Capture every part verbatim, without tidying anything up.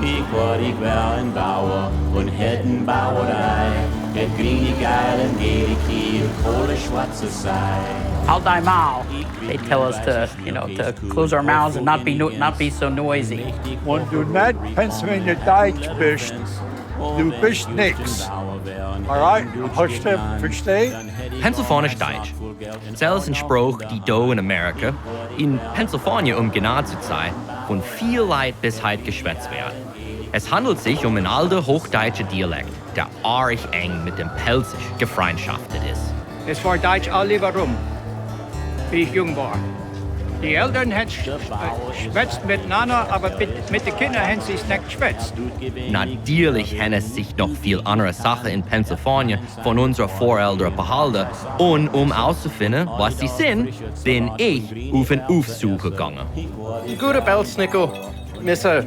Ik wor, ik wär en Bauer un hätt en Bauerei, hätt griene, geile, gele Kieh un kohle schwarze Sei. Halt dei Maul. They tell us to, you know, to close our mouths and not be no-, not be so noisy. Wenn du net Pennsylvania Deutsch bist, du bist nix. All right? Hast du verstanden? Pennsylvanisch Deutsch. Selfst en Sprooch, die do in Amerika, in Pennsylvania, um genau zu sein, von viel Leit bis heit geschwätzt wird. Es handelt sich um en alten hochdeutschen Dialekt, der arg eng mit dem Pälzisch befreundschaft ist. Es war Deutsch all iwwerrüm, wie ich jung war. Die Eltern hän sch-, sch-, schwätzt mitenanner, awwer mit, mit de Kinner hän se net geschwätzt. Natürlich hän sich noch viel annere Sachen in Pennsylvania von unsre Voreltern behalten. Un um auszufinnen, was sie sind, bin ich uff en Uffsuch gangen. Gute Belz, Nico. Misse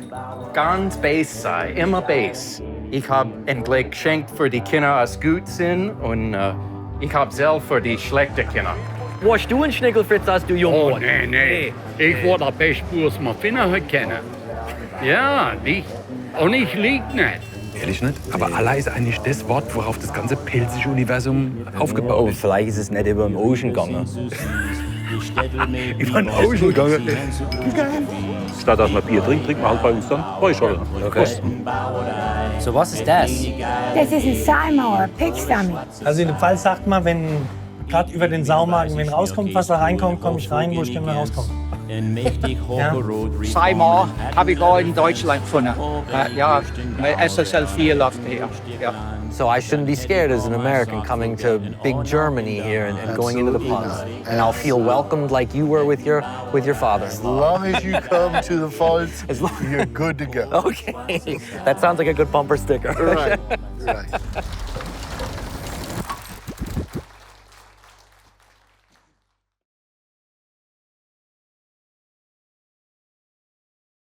ganz bees sei, immer bees. Ich hab en Glück geschenkt für die Kinner, as gut sind, un, äh, ich hab selfst für die schlechte Kinner. Warst du en Schnickelfritz, as du jung warst? Oh, nee, nee. Ich wor de beschte Buur, was mer finnen hot kennen. Ja, ich, un ich lieg net. Ehrlich net? Aber Aller ist eigentlich das Wort, worauf das ganze pälzische Universum aufgebaut ist. Oh, vielleicht ist es nicht über den Ocean gegangen. Über den Ocean gegangen? Statt dass man Bier trinkt, trinkt man halt bei uns dann Räuschorle. Okay. Prost. So, was ist das? Das ist ein Saaimauer, Pig Stomach. Also in der Pfalz sagt man, wenn grad über den Saumagen, wenn rauskommt, was da reinkommt, komm ich rein, wo ich gerne rauskomme. Ja. Saaimauer hab ich auch in Deutschland gefunden. Äh, ja, bei S S L vier läuft der. Ja. So I shouldn't be scared as an American coming to big Germany here and, and going into the Pfalz. And I'll feel welcomed like you were with your, with your father. As long as you come to the Pfalz, as long you're good to go. Okay. That sounds like a good bumper sticker. Right, right.